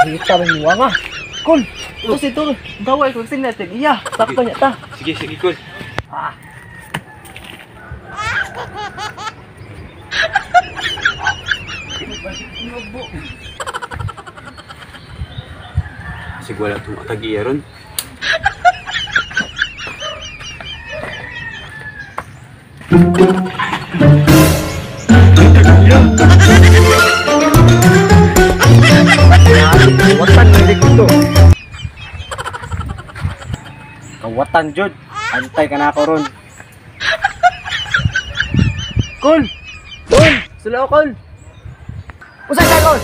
Kita man niwa nga. Kol. Ito si Tol. Gaway ko sing natin. Iya, sakto niya ta. Sige, sige, Kol. Ah. Sige, wala itong atagi ron. Kawatan na dito. Kawatan jud. Antay ka na ako ron. Kol! Kol! Sula ko, Kol! Usay ka, Kol!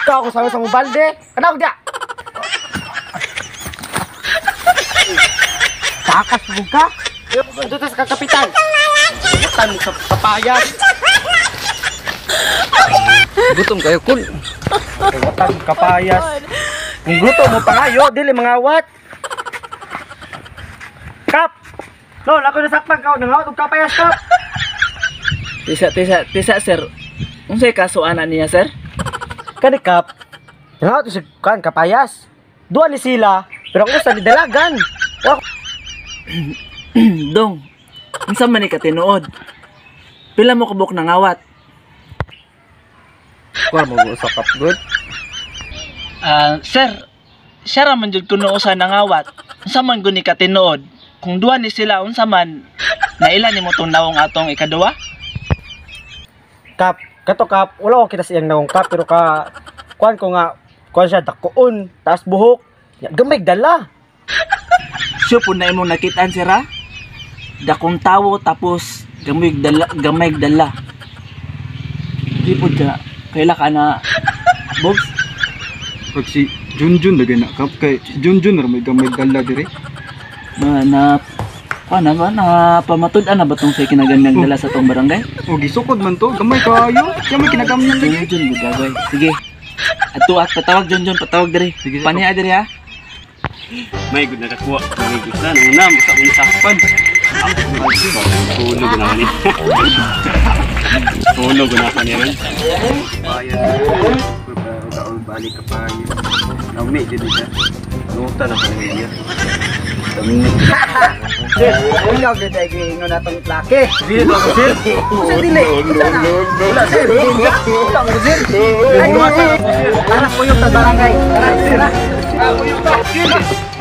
Ikaw ako sa mong balde. Kanang dia! Takas mo ka? Dito sa kapitan. Kawatan mo sa kapayas. Gutom kayo, Kol. Kawatan kapayas. Kung gusto mo pangayo, dili mga wat. Kap! No, ako nasakpan ka, nangawat og kapayas, Kap. Tisa, tisa, tisa, sir. Unsay kaso ana niya, sir? Kani Kap, nangawat og kan kapayas. Duha ni sila, pero ang usa ni dalagan. Wa Dong, unsa man ni katinuod? Pila mo kabuk nangawat? Kuha mo sa kap good. Sir, siya ra man jud kuno usa nangawat. Unsa man guni katinuod? Kung duha ni sila unsa man naila nimo tong nawong atong ikaduha? Kap, kato Kap, wala ko kita sa iyang nawong, Kap, pero ka kuan ko nga kuan siya dakuon, taas buhok. Ya, gamay dala. Siya po na imong nakitaan sir ha? Dakong tawo tapos gamay dala, gamay dala. Di po ka kaila ka na Bogs? Pag si Junjun lagi na kap kay si Junjun ra may gamay dala dire. Na na kuan na ba na pamatud-an na ba tong say kinagamyang dala sa tong barangay? O gisukod man to, gamay kayo. Siya may kinagamyan lagi. Junjun gagaway. Sige. Ato at patawag Junjun, patawag dire. Sige, sir. Paniha dire ha. May good nakakuha. May good na. Nung na, basta akong nasakpan. Tunog na kani. Tunog na kani ron. Bayan. Balik ka pa. Nami, dito siya. Nuta na kani niya. Sir, ikaw gyud ay giingon natong laki. Dili to ako, sir. Unsa dili? Unsa na? Wala, sir. Wala ko, sir. Ay, sir. Anak ko yung barangay. Tara, sir.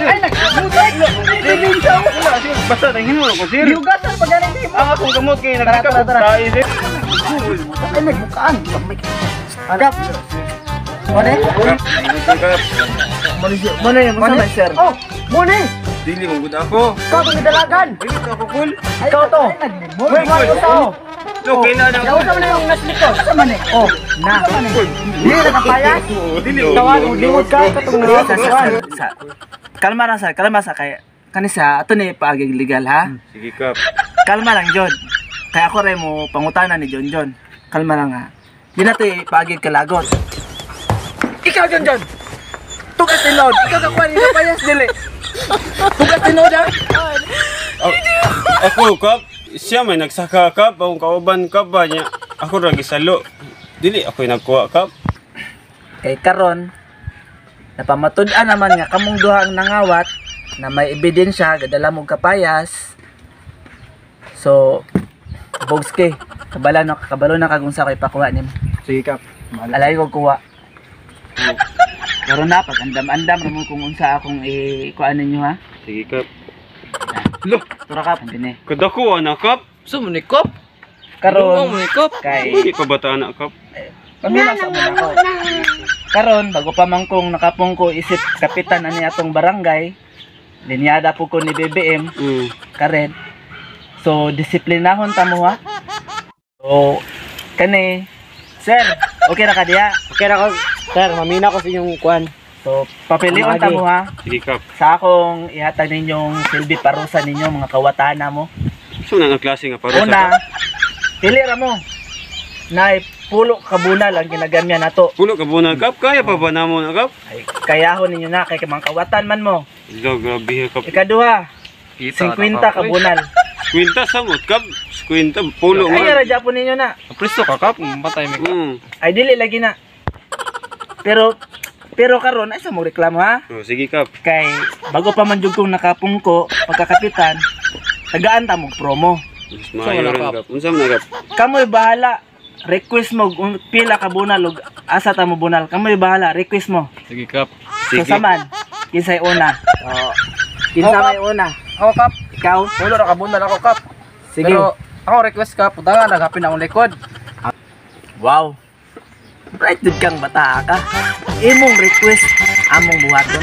Ay, nagkamutay. Wala, sir. Basta tingin mo ako, sir. Yugasan pa ganin mo. Ang akong gamot kay Tara, tara, tara. tayo, sir. Ay, nagbukaan. Kap. Mone? Muna yung Mone? sir. Oh, mone. Dili mo good ako. Ikaw itong nidalagan. Dili to ako, cool. Ikaw to. Uy, wag tao. No, kailan ako. Nausa mo na yung naslik ko. Sa man eh. Oh, na. Dili na kapayas. Dili. Tawag, limod ka. Katong Sa, sa, sa, sa. Kalma lang sir, kalma sa kay kanisa ato ni paagig legal ha. Sige, Kap. Kalma lang John. Kaya ako rin mo pangutana ni John John. Kalma lang ha. Di na to paagig kalagot. Ikaw John John. Tugas tinuod. Ikaw ka kuha ni kapayas dili. Tugas tinuod ha. Ako, Kap. Siya may nagsaka, Kap. Akong kauban, Kap ba niya. Ako ra gisalo. Dili ako'y nagkuha, Kap. Kay karon napamatud-an naman nga kamong duha ang nangawat na may ebidensya gadala mo kapayas. So Bogske, kabala na kabalo na kag unsa kay pakuha nimo. Sige kap. Alay ko kuha. Karon na pag andam-andam ra mo kung unsa akong ikuan ninyo ha. Sige, Kap. Lo, Tura ka dinhi. kadako na, Kap. So mo ni Kop? Karon mo ni Kop? kay Hindi pa bata na, Kap. pamilaw sa muna ko. Karon bago pa man kong nakapong ko isip kapitan ani atong barangay, linyada po ko ni BBM karen. So disiplinahon ta mo ha. So kani sir, okay ra ka diha? Okay na ko. Sir, mamina ko sa inyong kuan. So papilion ta mo ha. Sige, Kap. Sa akong ihatag ninyong silbi parusa ninyo mga kawatana mo. So na ang klase nga parusa. Una, pili ra mo. Nay pulo ka bunal ang ginagamyan nato. Pulo ka bunal, Kap. Kaya pa ba namo na, Kap? Ay, kayahon ninyo na kay mga kawatan man mo. Lo, grabe, Kap. Ikaduha, 50 ka bunal. Kwinta samot, Kap. Kwinta, pulo Ay nga. ra Japon ninyo na. Preso ka Kap, patay mi ka. Mm. Ay dili lagi na. Pero Pero karon ay sa mo reklamo ha. Oh, sige Kap. Kay bago pa man jud kong nakapungko pagkakapitan, tagaan ta mo promo. Mas maayo rin Kap. Unsa man na Kap? Kamoy bahala. Request mo pila ka bunal ug asa ta mo bunal. Kamoy bahala, request mo. Sige Kap. So Sige. saman, kinsay una? Kinsa may una? Ako Kap. Ikaw? Ulo ra ka bunal ako Kap. Sige. Pero ako request Kap, butangan naghapin akong likod. Wow. Bright jud kang bata ka. Imong request among buhaton.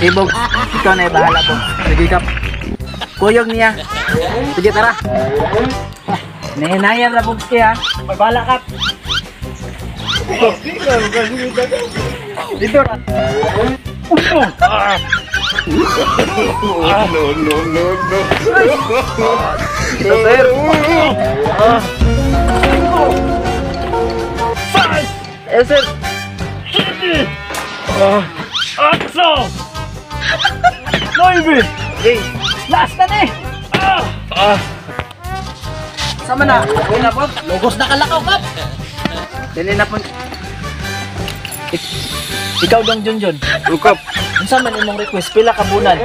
Ibog, ikaw na bahala po. Sige Kap. Kuyog niya. Sige tara. Nahinayan ra Bogs kaya. Bahala ka. Dito ra. No, no, no, no. Dito sir. Eh sir. Atso! Nueve! Eh, last na ni. Sama na. Okay na po. Lugos na kalakaw Kap. Dili na po. Ikaw dong Junjun. Oh, Kap. Unsa man imong request pila ka bunal?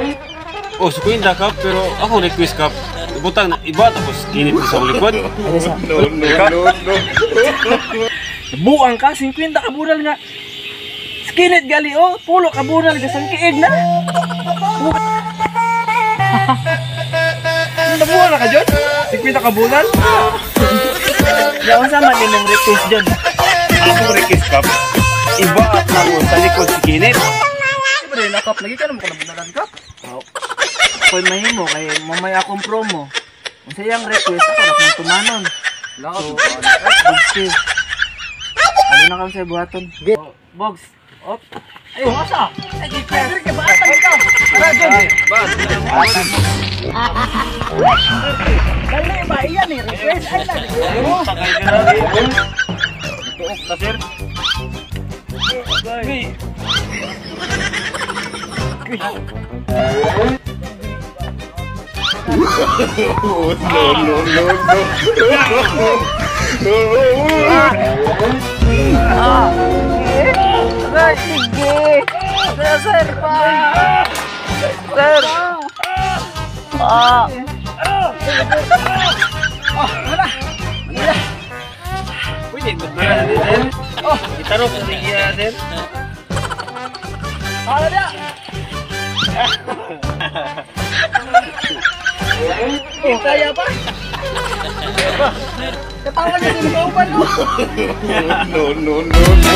Oh, 50 Kap, pero ako request Kap. Ibutang na iba tapos kinit sa akong likod. Ano sa? No, no, no, no. Buang ka 50 ka bunal nga. Skinit gali oh, pulo ka bunal gasang kiig na. Nabuha na ka dyan? 50 ka bulan? Ya unsa man imong request Jun? Ako request Kap. Iba at nako sa likod si Kinit. Di ba na Kap? Lagi ka naman ko na bunalan Kap. Ako'y mahimo kay mamay akong promo. Unsa iyang request ako ra kong tumanon. Lakaw. Bogs. Ano na kami sa buhaton? Oh, Bogs. Op. Ay, asa? Ay, diri ka baatan ikaw. Tara Jun. Dali ba iyan eh request ay na. Tuok ka sir. No, no, no, no. Sige. Sir, sir pa. Sir. Ah. Pwede ba na sir? Oh, itarok sa iya sir. Ano dia? Oh, kaya pa? Katawa niya din kauban. No, no, no, no.